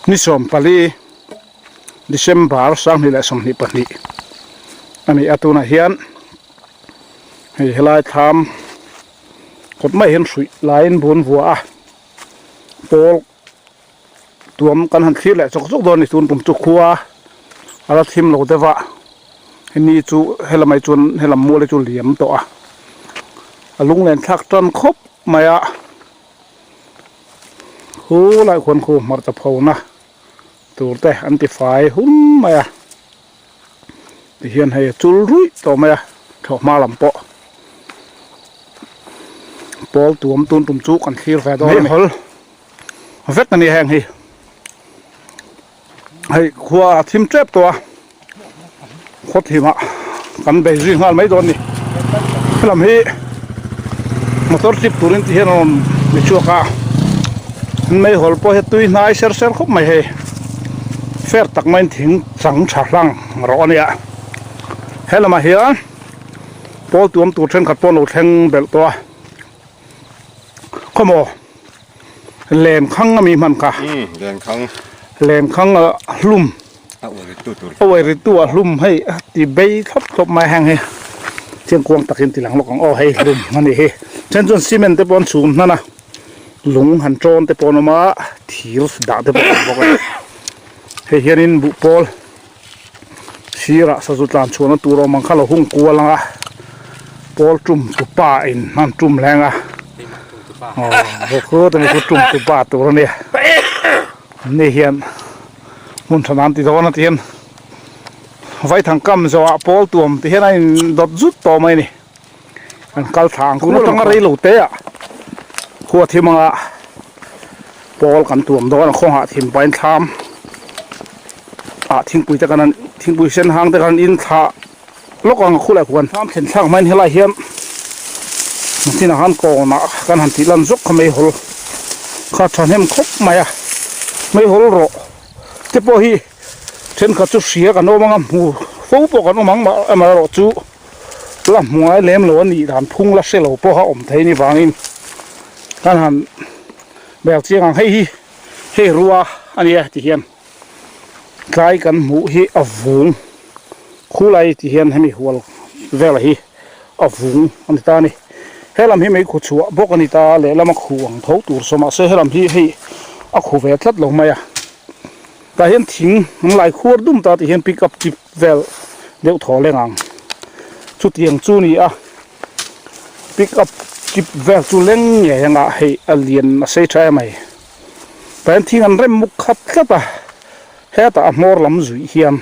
Ni 14 December 2022 a ni a tunah hian hei helai thlam kawt mai hian hruih laiin bun vuah a pawl tuam kan han thlir leh chawk chawk dawn a ni tun tum chu khua a la thim lo deuh a hemi chu helamah hi chuan helam mual hi chu liam tawh a a lunglen thlak tan khawp mai a khu lai khuan khu hmarcha phona tur te an ti fai hum mai a tihian hei a chul ruih tawh mai a thlawhhma lam pawh pawl tuam tun tum chu kan thlir ve dawn a ni. Vek a ni heng hi hei khua a thim tep tawh a khaw thimah kan bei zui nghal mai dawn a ni helam hi motor trip turin ti hian a rawn ni chhuak a an meihawl pawh hi a tui hnai ser ser khawp mai hei fair tak maiin thing chang tha hlang rawh a nia he lamah hian pawl tuam tur thenkhat pawh an lo thleng belh tawh a. Khawmaw len khang ami hman kha len khang len khang a hlum a uai rit tu tur a uai rit tu a hlum hei a ti bei thlawp thlawp mai heng hi chiang kuang takin ti lang lawk ang aw hei hlum a ni hi then chuan cement te pawh an chhum hnan a lung han tawn te pawh an awm a thir dah te pawh an awm bawk a hei hianin buhpawl sirah sazu tlan chhuahna tur awm ang kha lo hung kual ang a pawl tum tu pa in an tum hleng a aw bawk chu tum tu pa tur a nia ni hian hmun tha nan ti dawn a ti hian vaithang kam zawhah pawl tuam ti hian a in dawt zut tawh mai a ni an kal thla ang tun atanga rei lo te ah khua thim anga pawl kan tuam dawn a khawngah thim pahin thlam ah thingpui te kan han thingpui sen hang te kan han in thlah lawk ang a khulai khuan thlam thlen thlak hmain helai hian nachinah khan kawnah kan han tih lan zawk kha meihawl kha thahnem khawp mai a meihawl rawh te pawh hi thenkhat chu hria kan awm anga hmu fo pawh kan awm ang mah amaherawhchu. La hmuai lem lo a nih dan phung la hre lo pawha awm thei ni vangin kan han bel chiang ang hei hi hei rua a nia ti hian tlai kan hmuh hi a vung khulai ti hian hemi hual vela hi a vung a ni ta a ni helam hi meikhu chhuah bawk a ni ta a lehlam a khu ang tho tur saw mahse helam hi hei a khu ve tlat lo mai a tah hian thing an lai khuar dum ta tih hian pick up chip vel deuh thaw leng ang chutiang chu ni a pick up chip vel chu leng ngei anga hei a lian a sei tha em mai pahin thing an rem muk khat tlat a hetah a hmawr lam zuih hian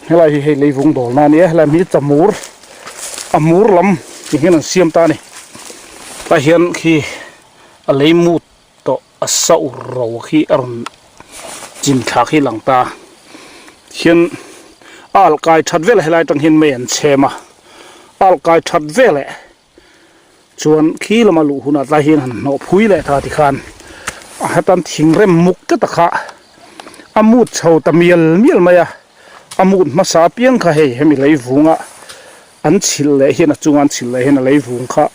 helai hi hei leivung dawl na a ni a helai hi chamur a mur lam ti hian an siam ta a ni tah hian khi a lei mut tawh a sa ur ro khi a rawn chin thla khi lang ta hian a alh kai that vel helai atang hian mei an chhem a a alh kai that veleh chuan khi lama luh hunah tlai hian han hnawh phui leh ta tikhan a hatan thingrem muk te tak kha a mut chho ta mial mial mai a a mut hmasa apiang kha hei hemi leivunga An chhilh leh hian a chunga an chhilh leh hian a leivung kha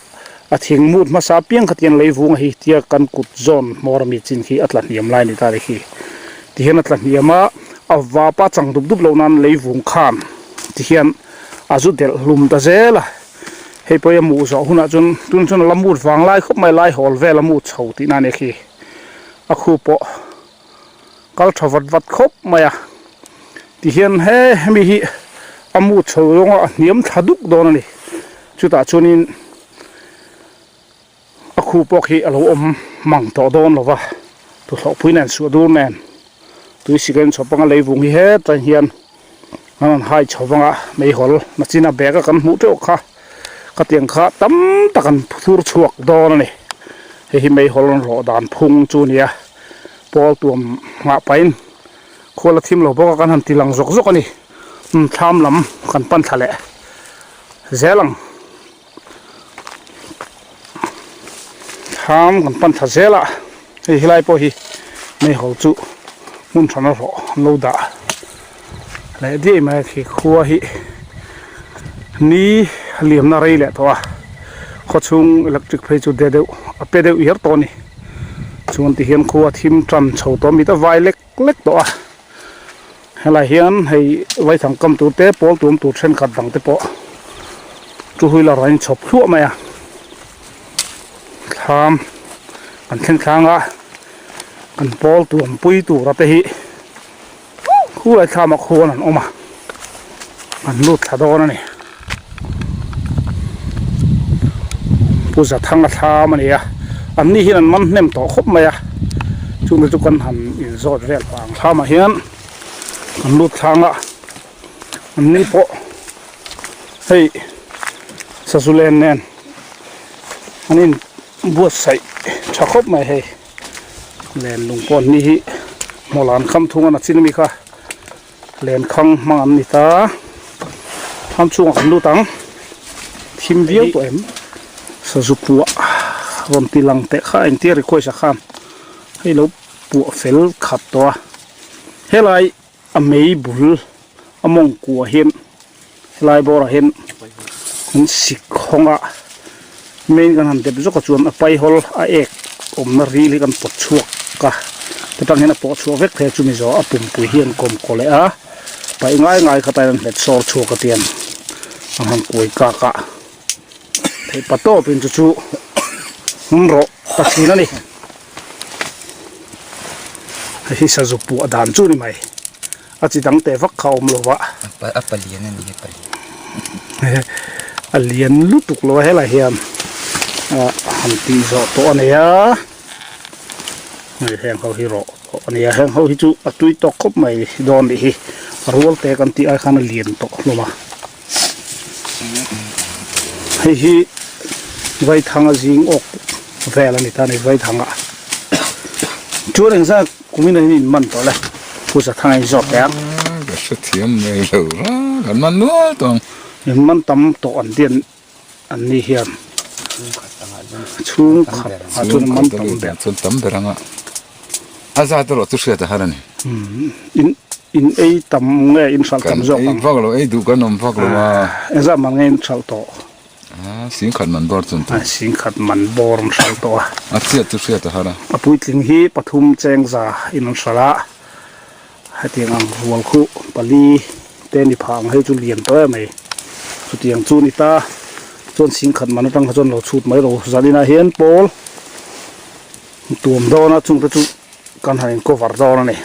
a thing mut hmasa apiang kha tian leivung a hi tia kan kut zawn hmawr ami chin khi a tla hniam lai a ni ta ri khi ti hian a tla hniam a a vapa chang dup dup loh nan leivung khan ti hian a zu delh hlum ta zel a hei pawh hi a muh zawh hunah chuan tun chuan a la mut vang lai khawp mai lai hawl vel a mut chho tihna a ni khi a khu pawh kal tha vat vat khawp mai a tihian he hemi hi a mu chho zawng a a hniam thla duk dawn a ni chutah chuanin a khu pawh khi a lo awm mang tawh dawn lo va tuthlawhpui nen suah dur nen tui sik a inchhawp anga leivung hi hetah hian an rawn hai chho vang a meihawl nachina bag a kan hmuh teuh kha khatiang kha tam tak an thur chhuak dawn a ni hei hi meihawl an rawh dan phung chu a ni a pawl tuam nghah pahin khual a thim lo bawk a kan han ti lang zawk zawk a ni thlam lam kan pan thla leh zel ang thlam kan pan thla zel a hei helai pawh hi meihawl chu hmun hran a rawh an lo dah leh diai mai a khi khua hi ni. liamna rei leh tawh a, khawchhung electric phei chu de deuh a pe deuh hiar tawh a ni. Chuan tihian khua thim tan chho tawh a mit a vai lek lek tawh a, helai hian hei vaithang kam tur te pawl tuam tur thenkhat dang te pawh two wheeler ah in chhawp thluah mai a, thlam kan thleng thlang a kan pawl tuam pui tura te hi khulai thlam ah khuan an awm a an lut thla dawn a ni pu Zathanga thlam a ni a an ni hian an man hnem tawh khawp mai a chungte chu kan han inzawt vel vang thlam ah hian an lut thlang a an ni pawh hei sazu len nen an in buatsaih tha khawp mai hei. Len lung pawh an ni hi hmawlh an kham thung a na chin ami kha len khang hmang an ni ta thlam chhungah kan lut ang thim viau tawh em sazu puah rawn ti lang teh kha engtia request ah khan hei lo puah fel khat tawh a helai a mei bul a mawng kuah hian helai bawrah hian an sik hawng a main kan han dep zawk a chuan a paihawl a ek awmna ril hi kan pawt chhuak a heta tang hian a pawh chhuah vek thei a chumi zawh a pumpui hi an kawm kaw leh a paih ngai ngai kha tain an hmet sawr chhuak a tiang an han kuai kak a theih pa tawpin chu chu hmun rawh ta thin a ni. Hei hi sazu puah dan chu ni mai a chi dang teh vak kha a awm lo va a palian a ni a palian a lian lutuk lo a helai hian ah han tih zawh tawh a nei a hei heng ho hi rawh tawh a ni a heng ho hi chu a tui tawk khawp mai dawn nih hi a rual te kan tih ai khan a lian tawh hlawm a hei hi vaithanga zing awk vel a ni ta a ni vaithanga chuan eng zat kumin a in man tawh le pu Zathanga in zawt teh ang. Ka hrethiam mai lo a kan man nual tawh ang. In man tam tawh an tian an ni hian chhungkhat ah chuan man tam ber. Chuan tam ber anga a zat erawh chu hriat a har a ni. In in ei tam nge in hralh tam zawk ang. Kan ei vak lo ei duh kan awm vak lo a. Engzat man nge in hralh tawh. Singkhat man bawr chuan tawh. Singkhat man bawr an hralh tawh a. A chiat chu hriat a har a. A puitling hi pathum chengza in an hralh a. Hetiang ang rual khu pali te ni phah ang hei chu lian tawh em mai. Chutiang chu ni ta chuan singkhat man atang kha chuan lo chhut mai lo. Zaninah hian pawl tuam dawn a chungte chu kan han in cover dawn a ni.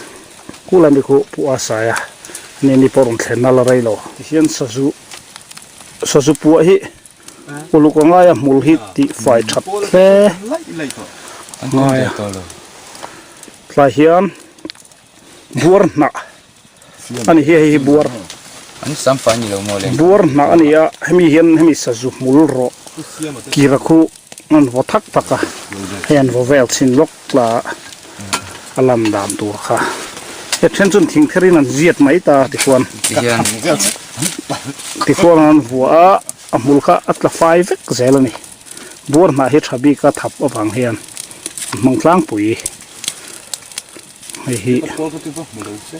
Kulai mi khu pu a sai a ni ni pawh rawn thlenna la rei lo. Tihian sazu sazu puah hi uluk a ngai a hmul hi tih fai that hle ngai a. Tlai hian buar hnah a ni hi hei hi buar buar hnah a ni a hemi hian hemi sazu hmul rawh kira khu an vaw thak thak a hei an vaw vel chhin lawk tla a lan dan tur kha he then chuan thing kher in an ziat mai ta tichuan tichuan an vuah a a hmul kha a tla fai vek zel a ni. Buar hnah hi tha bik a thap avang hian a hmang tlangpui hei hi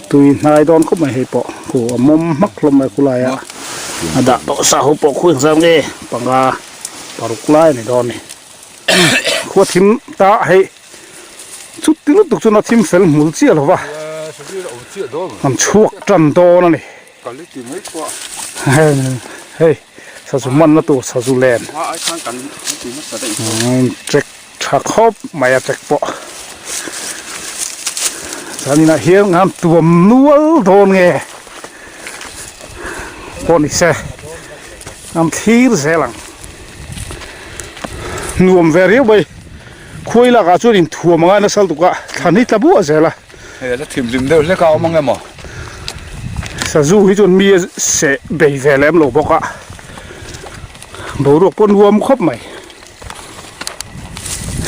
tui hnai dawn khawp mai hei pawh khu a mawm hmak hlawm mai khulai a a dah tawh sa ho pawh khu engzam nge panga paruk lai a ni dawn a ni khua thim ta hei chuti lutuk chuan a thim fel hmul chiah lo va an chhuak tan dawn a ni. Hei sazu hmanna tur sazu len trek tha khawp mai a trek pawh zaninah hian ngan tuam nual dawn nge pawh ni se an thlir zel ang nuam ve riau mai khuai lakah chuan inthuam anga nasa lutuk a thlan hi tla buah zel a. Hei a la thimhlim deuh hlek a awm ang emaw? Sazu hi chuan mi a seh bei ve lem lo bawk a, boruak pawh nuam khawp mai.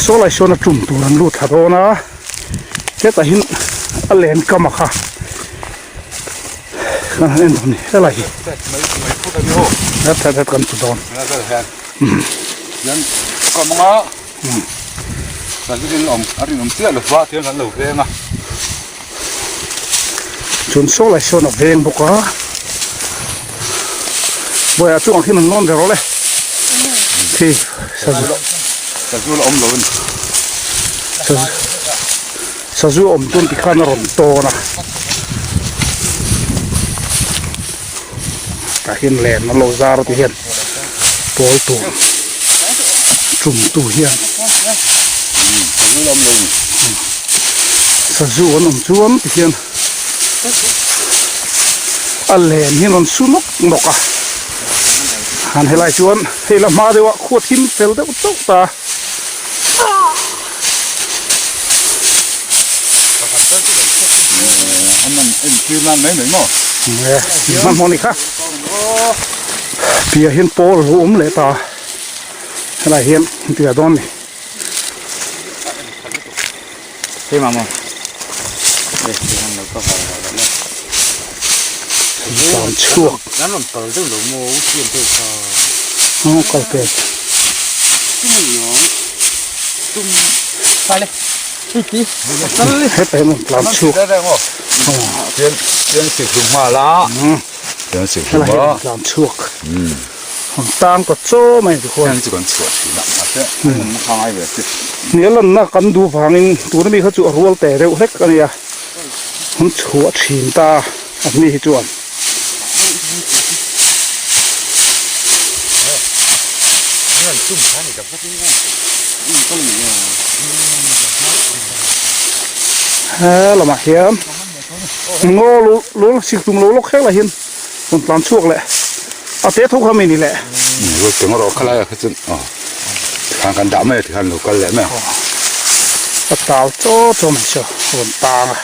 Saw lai sawn a tum tur an lut thla dawn a, hetah hian a len kam a kha kan han en dawn a ni helai hi het het het kan chu dawn. Chuan saw lai sawn a veng bawk a, bawiah chuan ang hian an lawn ve rawh le. Khi sazu Sazu la awm lo a ni. Sazu sazu awm chuan tikhan a rawn tawn a. Tah hian len an lo zar a ti hian pawl tur tum tu hian Sazu la awm lo a ni. Sazu an awm chuan ti hian a len hi an rawn su nawk nawk a han helai chuan hei la hma deuh ah khua thim fel deuh chauh ta. Hmanhmawh ni kha piah hian pawl a lo awm leh ta helai hian tia dawn ni. Tlan chhuak kal pek. Hetah hian tlan chhuak helai hian tlan chhuak tang ta chaw mai ti khuan hnial lanna kan duh vangin tuna mi kha chu a rual te reuh hlek a nia an chhuah thin ta a ni hi chuan. He lamah hian ngaw lu lu sik tum lo lawk hlek lah hian rawn tlan chhuak leh a te tho kha mi ni le. Ruat teng erawh khalai ah kha chuan aw tikhan kan dah mai a tikhan lo kal leh mai ang. A tal chaw chaw mai saw rawn tang a.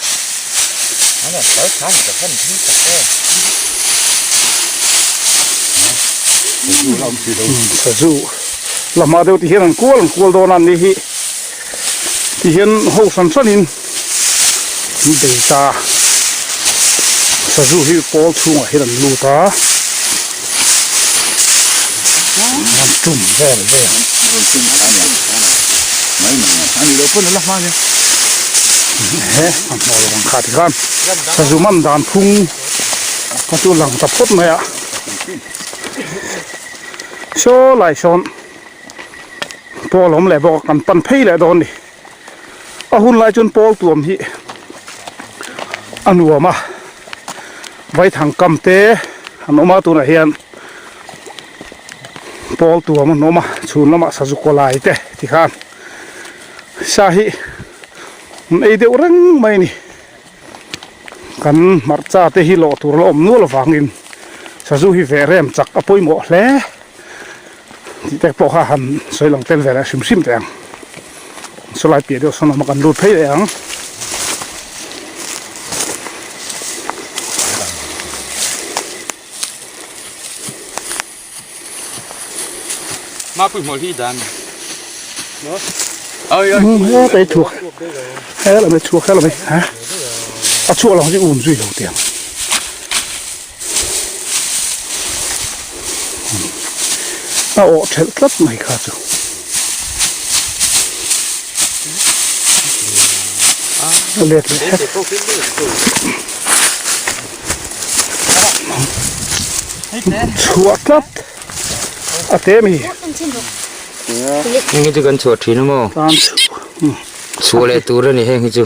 Sazu la hma deuh ti hian an kual an kual dawn a ni hi ti hian ho hran hran in an bei ta sazu hi pawl chhungah hian an lut a an tum vel vel he a hmuh lo ang kha ti khan sazu man dan phung kha chu lang ta phawt mai a. Saw lai sawn pawl awm leh bawk a kan pan phei leh dawn a ni a hun lai chuan pawl tuam hi a nuam a vaithang kam te an awm a tunah hian pawl tuam an awm a chhun lamah sazu kaw lai te tikhan sa hi an ei deuh reng mai a ni. Kan hmarcha te hi lawh tur la awm nual avangin sazu hi ve rem chak a pawimawh hle tih te pawh kha han sawi lang tel ve leh hrim hrim teh ang. Sawlai piah deuh sawn awm a kan lut phei leh ang. He chhuak he lam hi chhuak he lam hi ha a chhuak lo hi um zui lo tiang a awh thelh tlat mai kha chu a let leh het. Chhuah tlat a te mi. Heng hi chu kan chhuah thin a maw? Chhuah leh tur a ni heng hi chu.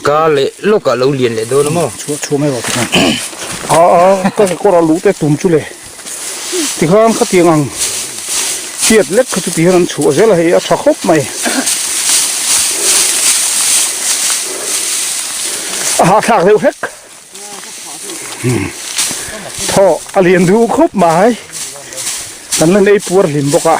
Ka leh lawkah lo lian leh dawn a maw? Chhuah chhuah mai rawh tikhan. A a ka kekawr a luh te tum chu le. Tikhan khatiang ang tiat lek kha chu ti hian an chhuah zel a hei a tha khawp mai. A hahthlak deuh hlek. Thaw a lian duh khawp mai. Kan la nei puar hlim bawk a.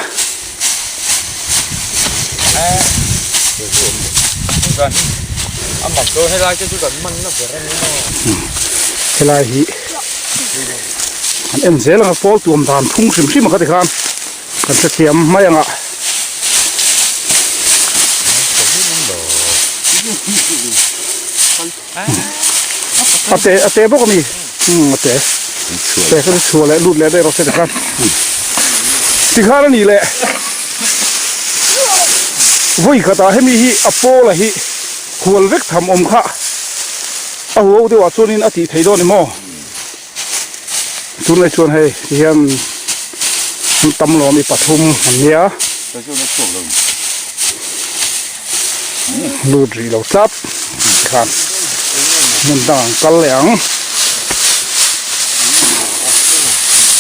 Helai hi an en zel ang a pawl tuam dan phung hrim hrim a kha tikhan kan hrethiam mai ang a. A te a te bawk a mi umm a te te kha chu chhuah leh lut leh daih rawh se tikhan tikhan a nih leh vawi khatah hemi hi a pawla hi hual vek tham awm kha a huau deuhah chuanin a tih theih dawn ni maw tunlai chuan hei tihian an tam lo a mi pathum an nia. Lut rih lo tlat khan hmun dang an kal leh ang.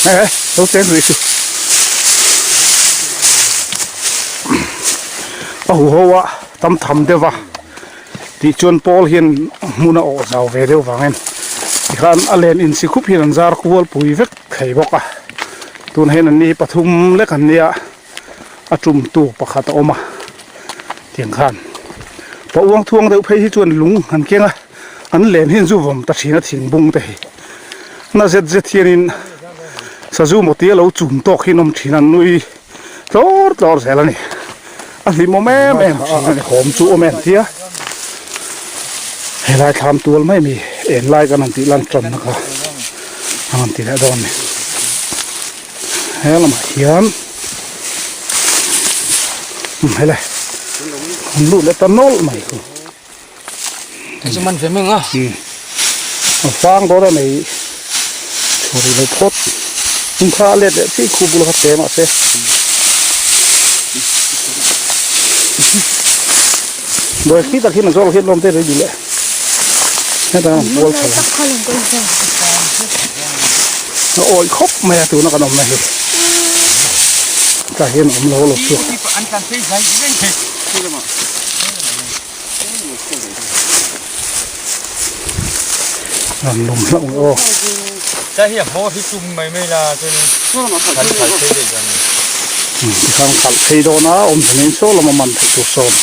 Hei hei lo cheng rih chu. A huho a tam tham deuh va tih chuan pawl hian hmun a awh zau ve deuh vangin tikhan a len insi khup hian an zar kual pui vek thei bawk a tun hian an ni hi pathum lek an nia a tum tu pakhat a awm a tiang khan pa uang thuang deuh phei hi chuan lung an keng a an len hi an zu vawm ta thin a thingbung te hi na zet zet hianin sazu maw tia lo chum tawk hi an awm thin a an nui tlawr tlawr zel a ni a hlimawm em em thin a ni hawm chu awm em tia helai thlam tual mai mi en lai kan han tih lan tanna kha an han ti leh dawn a ni he lamah hian hele an lut leh ta nawlh mai khu. Chu man ve meng a. A fang dawn a nei chhuri lo phawt. In kha a let leh chi khu bul kha te mahse. Bawi khi tak hian a zawr hian lawm te rei leh. Heta an bual chho. A awi khawp mai a tuna kan awmna hi. Tah hian awm lo lo chhuak. Rawn lum hlauh ang aw. Chai hi a hmawr hi tum mai mai la chuan kan khalh phei daih dawn a ni. Tikhan khalh phei dawn a awmze nen saw lama man theih tur sawn.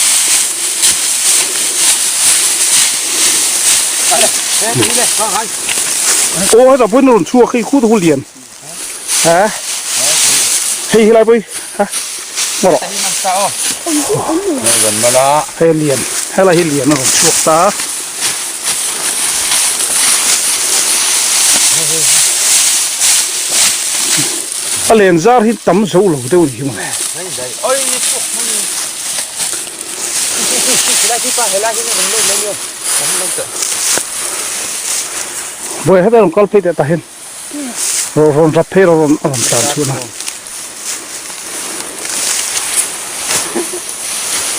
Aw heta pawhin a rawn chhuak hei khut hu lian. Ha hei helai pawh hi ha ngaw rawh hei a lian helai hi lian a rawn chhuak ta a len zar hi tam zo lo deuh a ni hi mawle. Bawi heta rawn kal phei teh tah hian. Rawn rap phei rawh rawn a rawn tlan chhuah na.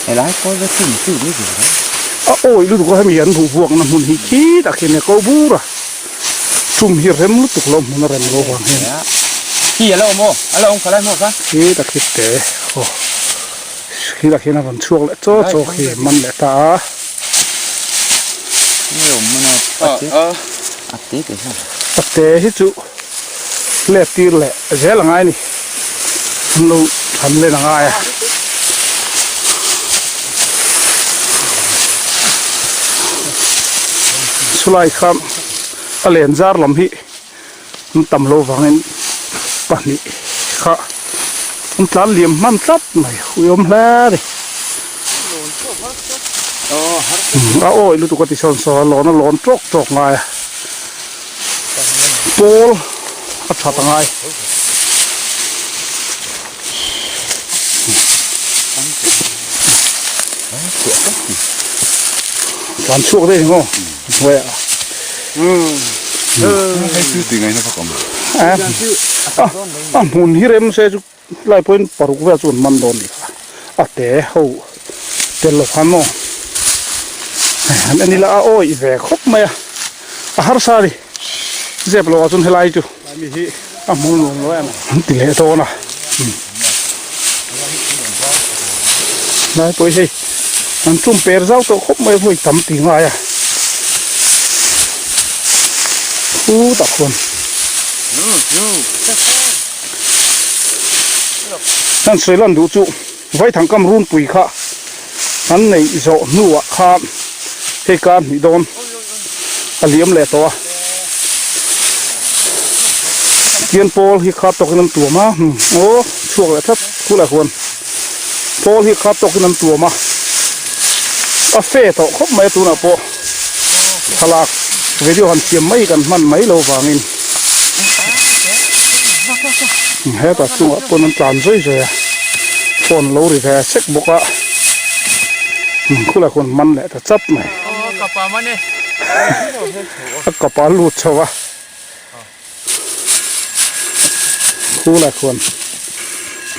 Helai pawh va chhun chu ni ve lo. A awi lutuk a hemi an buh vuak na hmun hi khi tak hian a ko bur a. Tum hi rem lutuk lo hmun a rem lo vang hian. Khi a lo awm aw, a lo awm khalai hmuh kha. Khi tak hi te aw. Khi tak hian a rawn chhuak leh chaw chaw khi man leh ta a. A te hi chu let tir leh zel a ngai a ni. An lo than len a ngai a. Chulai kha a len zar lam hi an tam lo vangin pahnih kha an tlan liam hman tlat mai uiawm hle a ni a awi lutuk a ti sawn sawn a lawn a lawn tawk tawk ngai a pawl a that a ngai. Tlan chhuak daih ang aw hnuaiah. A hmun hi rem se chu lai pawhin paruk vel chu an man dawn ni kha a te ho tel lo khan maw han en ila a awih ve khawp mai a a harsa a ni zep lo ah chuan helai chu a hmu nuam lo em an ti leh dawn a lai pawh hi hei an tum per zau tawh khawp mai a vawi tam ti ngai a khutah khuan an sawi lan duh chu vaithangkam runpui kha an neih zawh hnuah khan hei kar hnih dawn a liam leh tawh a tian pawl hi kha tawkin an tuam a aw chhuak leh tlat khulai khuan pawl hi kha tawkin an tuam a a fe tawh khawp mai a tunah pawh thlalak video han siam mai kan hman mai lo vangin hetah chungah pawn an tlan zui zui a phone lo ri ve sek bawk a khulai khuan man leh ta chat mai a kapa lut chho a khulai khuan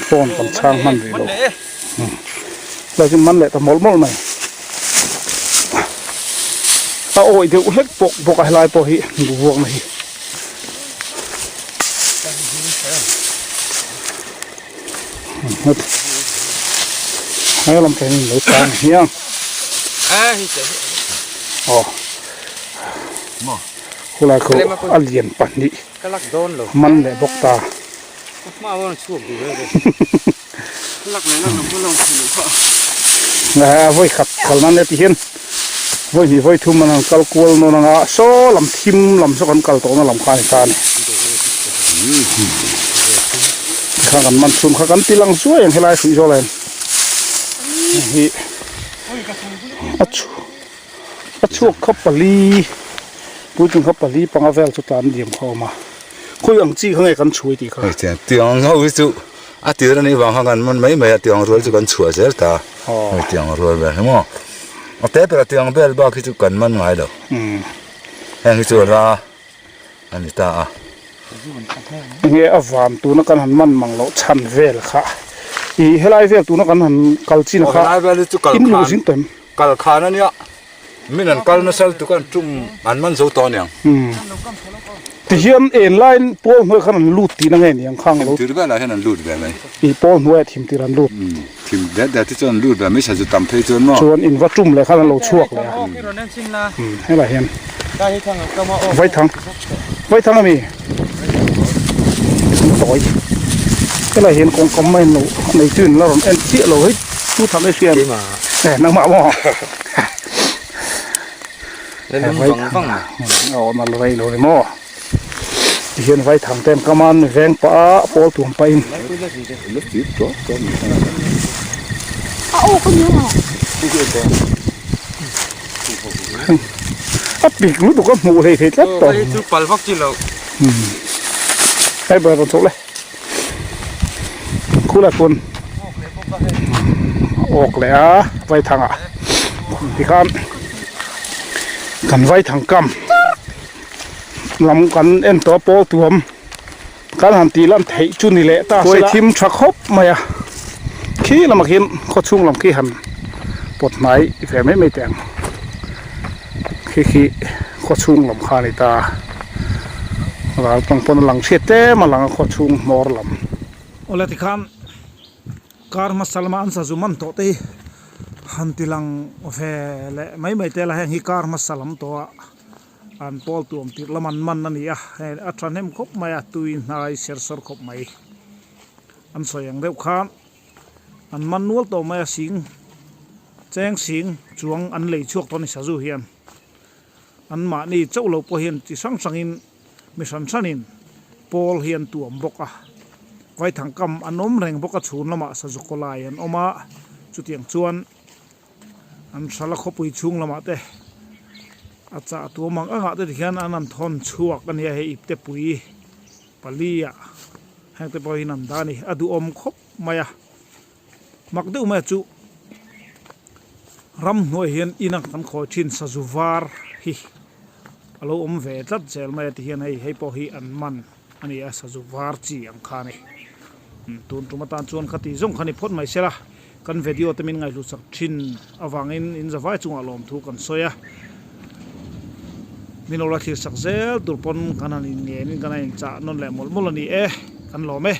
phone kan chhang hman rih lo. Lai chu man leh ta mawlh mawlh mai. A awih deuh hlek bawk bawk a helai pawh hi buhvuakna hi. He lam thleng in lo chang hiang. Aw. Khulai khu a lian pahnih man leh bawk ta. Vawi khat kal nan e ti hian vawi hnih vawi thum an han kal kual nawn ang a saw lam thim lam saw kan kal tawhna lam kha a ni ta a ni. Tikhan kan man chhun kha kan ti lang zuai ang helai hruih zawk lahin hi a chhu a chhuak kha pali puitling kha pali panga vel chu tlan diam kha a awm a khawi ang chi kha nge kan chhui tih kha. Tiang ho hi chu a tir anih vang khan kan man mai mai a tiang rual chu kan chhuah zel ta hei tiang rual vel hi maw a te ber a tiang vel bak hi chu kan man ngai lo heng hi chu a ra a ni ta a. Enge a van tuna kan han man mang loh chhan vel kha ih helai vel tuna kan han kal chin kha in luh zing tawh em? Kal khan a nia Min an kal nasa lutuk a an tum an man zo tawh aniang. Umm. Tihian en laiin pawl hnuai khan an lut tihna nge niang khang lo. Thim tir velah hian an lut ve mai. I pawl hnuaiah thim tir an lut. Umm. Thim det det te chuan an lut ve mai sazu tam phei chuan maw. Chuan in va tum leh khan an lo chhuak leh a. Umm helai hian Vaithang Vaithang ami an tawi. Helai hian kawngkam mai an lo neitu in la rawn en chiah lo hei chu tham ei hriat. Eh nangmah maw. Aw nal rei lo ni maw tihian vai thang te an kam a an veng pah a pawl tuam pah in a pik lutuk a hmuh hlei thei tlat tawh hei ber rawn chhoh le khulai pawn awk leh a vaithang ah tikhan kan vaithang kam lam kan en tawh a pawl tuam kan han tih lan theih chu ni leh ta se la thim tha khawp mai a khi lamah khian khaw chhung lam khi han pawt hnai ve mai mai teh ang khi khi khaw chhung lam kha a ni ta. Ral tawng pawn a lang hriat tlem a lang a khaw chhung hmawr lam. Awle tikhan kar hmasa lama an sazu man tawh te hi han ti lang ve leh mai mai te la heng hi kar hmasa lam tawh a an pawl tuam tirh lam an man a ni a hei a thahnem khawp mai a tui hnai ser sawr khawp mai an sawi ang deuh khan an man nual tawh mai a sing cheng sing chuang an lei chhuak tawh a ni sazu hian. An mahni chauh lo pawh hian chi hrang hrangin mi hran hranin pawl hi an tuam bawk a, vaithang kam an awm reng bawk a chhun lamah sazu kawlai an awm a, chutiang chuan an hrala khawpui chhung lamah te a chah tuam ang angah te tikhian an han thawn chhuak a nia hei ipte pui pali ah heng te pawh hi an dah a ni a duhawm khawp mai a. Mak deuh mai chu ramhnuai hian in a kan khawi thin sazu var hi a lo awm ve tlat zel mai a ti hian hei hei pawh hi an man a ni a sazu var chi ang kha a ni tun tum atan chuan khati zawng kha ni phawt mai sela kan video te min ngaihlu chak thin avangin in zavai chungah lawmthu kan sawi a min lo la thlir sak zel tur pawn kan han in ngenin kan han in chah nawn leh mawlh mawlh a ni e kan lawm e.